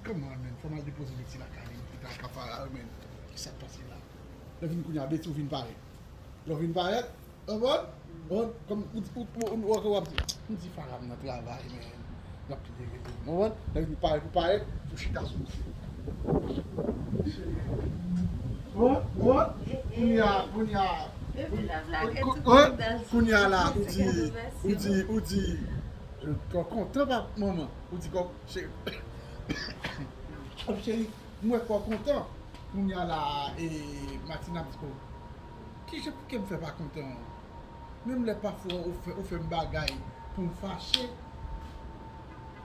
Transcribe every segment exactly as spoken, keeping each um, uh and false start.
Come on, man. Fò m al depoze Betty lakay li, li pa ka fara, man. Ki sa k pase la? Lè vin kounye a, Betty, ou vin parèt. Lè w vin parèt, ou konprann? Ou konprann? Kòm ou, ou, ou, ou, ou, w ap di, m di Farah m nan travay, man. L ap pile rele m. Ou konprann? Lè vin parèt, ou parèt, ou chita sou misye. Ou konprann? Ou konprann? Kounye a, kounye a, kounye a la, ou di, ou di, ou di, kò kontan pa manman, ou di kò, cheri. Cheri, m wè kò kontan. Kounye a la, e, Martina ap di, oh, kijan pou ke m fè pa kontan? Menm lè pafwa ou fè, ou fè m bagay pou m fache,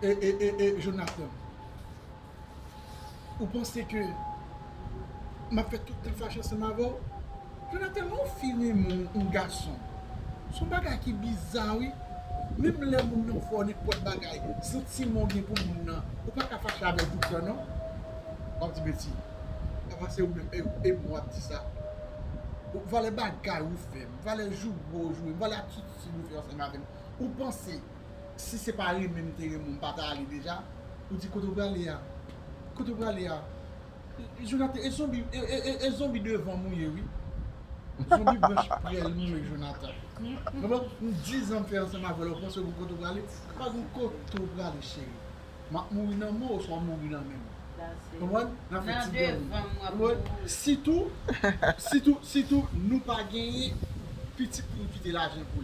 e, e, e, e, Jonathan, ou panse ke m ap fè tout tan fache ansanm avè w? Jonathan, lè yon fi renmen yon, yon gason, se yon bagay ki biza, wi. Menm lè moun nan fè w nenpòt bagay, santiman w gen pou moun nan, ou pa ka fache avè l tout tan, non. W ap di, Betty, apa se ou menm, e, e mwen w ap di sa? Ou, valè bagay ou fè m, valè joure w joure m, valè atitid ou fè ansanm avè m. Ou panse, si se pa renmen m te renmen w, m pa ta ale deja? Ou di, kote w prale a? Kote w prale a? Jonathan, e zonbi, e, e, e, e zonbi devan m ou ye, wi. Zonbi branch prèl m ou ye, Jonathan. Konprann? M diz an m fè ansanm avè l, ou panse w gon kote w prale? Pa gon kote w prale, cheri. M ap mouri nan men w, oswa w mouri nan men m. Konprann? N ap fè ti dèyè. Konprann? Sitou, sitou, sitou, nou pa genyen pitit pou n kite lajan pou li.